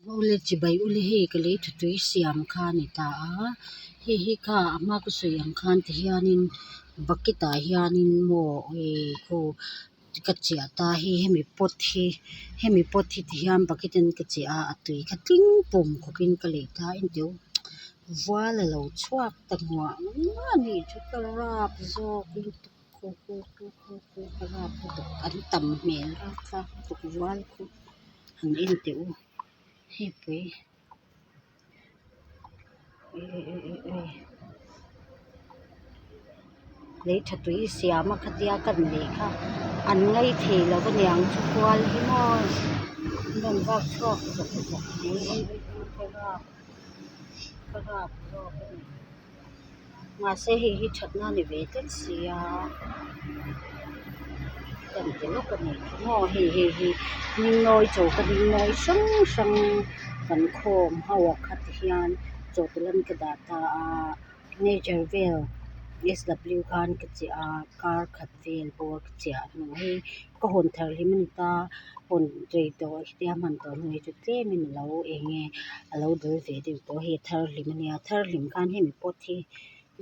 Awle chibai ule hei ka lei tha tui siam kha a ni ta a hei hi kha a hma ka sawi ang khan ti hianin bucket ah hianin maw ih khu ka chiah ta a hei hemi pot hi hemi pot hi ti hian bucket in ka chiah a a tui kha tling pum khawpin ka leih ta a enteh u vual a lo chhuak ta nguah nguah a nih chu ka rap zawk lutuk khu khu khu khu khu ka rap lutuk an tam hmel rapthlak lutuk vual khu han en teh u. Hei pui ui ui ui ui ui lei tha tui siam a khatia kan neih kha an ngai thei lo a niang chu kual hi maw an rawn vak chhuak zawk zawk mai ui ui ui ka rap ka rap zawk a ni mahse hei hi thatna a ni ve tlat si a kan ti lawk a nih chu maw hei hei hi hmingnawi choka hmingnawi hrang hrang kan khawm ho a kha ti hian chawhtawlh an ka dah ta a nature vel s w khan ka chiah a kar khat vel bawr ka chiah hnu hi ka hawn thar hlim a ni ta hawn rei tawh hetia hman tawh hnu hi chu tlem in alo eng nge alo dal ve deuh tawh a hei a thar hlim ania a thar hlim khan hemi pot hi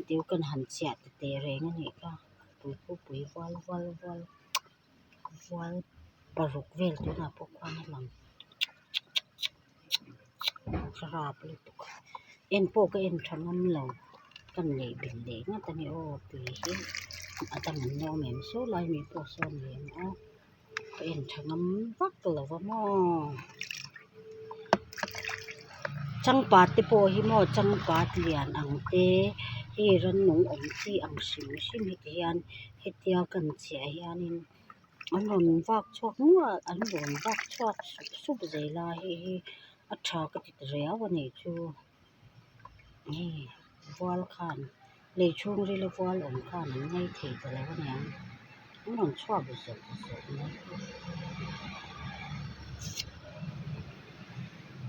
deu kan han chiah ta teh reng a nih kha pui pui pui vual vual vual vual paruk vel tunah pawh khuan a lang ka rap lutuk en pawh ka en tha ngam lo ka neih belh leh ngat a ni aw tui hi a dang an la awm em saw lai mi pawh sawn ni ang aw ka en tha ngam vak lo va maw changpat te pawh hi maw changpat lian ang te hei rannung awm chi ang hrim hrim hi ti hian hetia kan chiah hianin an rawn vak chhuak nual an rawn vak chhuak sup sup zel a hei hi a tha ka ti ta riau a nih chu hei vual khan lei chhungril a vual awm khan an ngaih thei ta lo a niang an rawn chhuak zawk zawk mai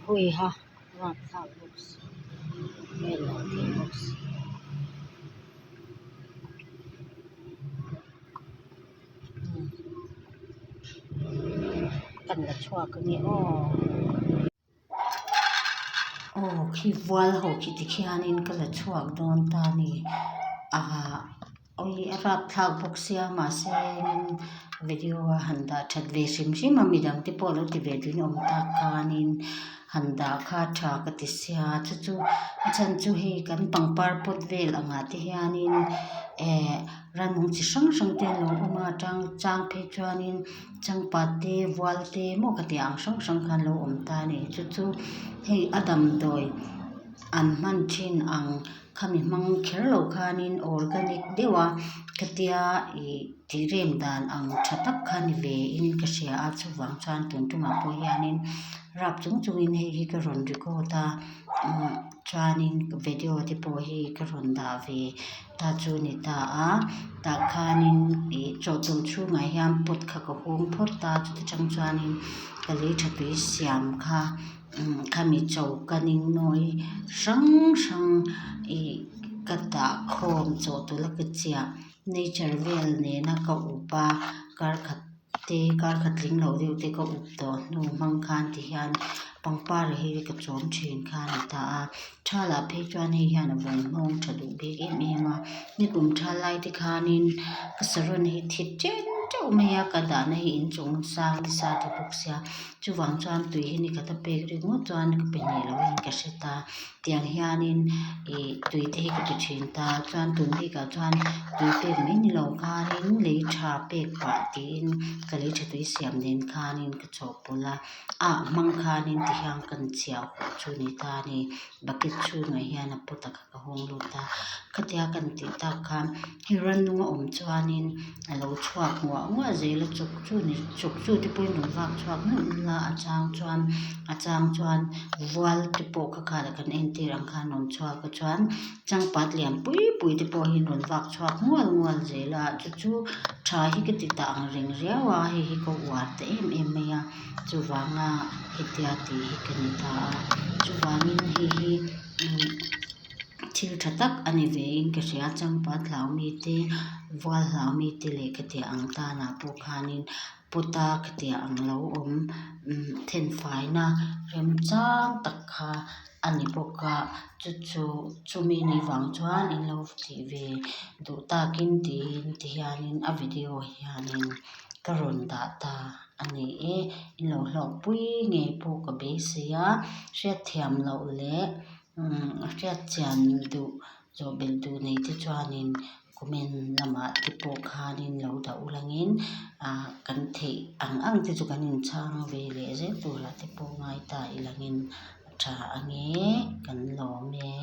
huiha rapthlak bawk si en lo thei bawk si. Kan la chhuak a ni aw. Aw khi vual ho khi tikhianin ka la chhuak dawn ta a ni ah awi a rapthlak bawk sia mahse video a han dah that ve hrim hrim a midang te pawh lo ti ve duhin awm tak khanin han dah kha tha ka ti sia chu chu a chhan chu hei kan pangpar pot vel angah te hianin eh Rannung chi hrang hrang te an lo awm a chang chang phei chuanin changpat te vual te maw ka tih ang hrang hrang kha an lo awm ta a ni chu chu hei a damdawi an hman thin ang khami hmang kher lo khanin organic deuh a khatia ih tih rem dan ang tha tak kha ni ve in ka hria a chuvang chuan tun tumah pawh hianin rap chung chungin hei hi ka rawn record a chuanin video te pawh hi ka rawn dah ve. Ta chu ni ta a tah khanin ih chawhtawlh chhungah hian pot kha ka hung phawt a chuta tang chuanin ka lei tha tui siam kha khami choka ningnawi hrang hrang ih ka dah khawm chawhtawlh a ka chiah nature vel nena ka up a kar khat te kar khat tling loh deuh te ka up tawh hnu hmang khan ti hian pangpar hi ka chawm thin kha a ni ta a thal ah phei chuan hei hian a vawng hnawng tha duh bik em em a nikum thal lai te khanin ka saron hi thi chen teuh mai a ka dahna hi inchung sang nasa ta bawk sia chuvang chuan tui hi ni khat a pek ringawt chuan ka pe hneh lo in ka hre ta. Tiang hianin ih tui te hi ka ti thin ta chuan tun bikah chuan tui pek mai ni lo khanin lei tha pek pah tiin ka lei tha tui siam nen khanin ka chawhpawlh a ah hmang khanin ti hian kan chhiah huh chu ni ta a ni bucket chhungah hian a pot a kha ka hawng lut a khatia kan tih tak khan hei rannung a awm chuanin a lo chhuak nguah nguah zel a chuk chu ni chuk chu te pawhin rawn vak chhuak nawlh nawlh a a chang chuan a chang chuan vual te pawh kha khan kan entir ang khan rawn chhuak a chuan changpat lian pui pui te pawh hi an rawn vak chhuak ngual ngual zel a chu chu tha hi ka ti ta ang reng riau a hei hi ka uar ta em em mai a chuvanga hetia tih hi ka ni ta a chuvangin hei hi thil tha tak a ni ve in ka hria changpat hlau mi te vual hlau mi te leh ka tih ang tanah pawh khanin. pot a khatiang ang lo awm umm thenfaina remchang tak kha a ni bawk a chu chu chumi nih vang chuan in lo tih ve duh takin tiin ti hianin a video hianin ka rawn dah ta a ni e in lo hlawk pui ngei pawh ka beisei a hriatthiam loh leh umm hriat chian duh zawh belh duh nei te chuanin comment lamah te pawh khanin lo dah ulangin ah kan theih ang ang te chu kan inchhang ve leh zel turah te pawh ngai ta ilangin a tha ange kan lawm e.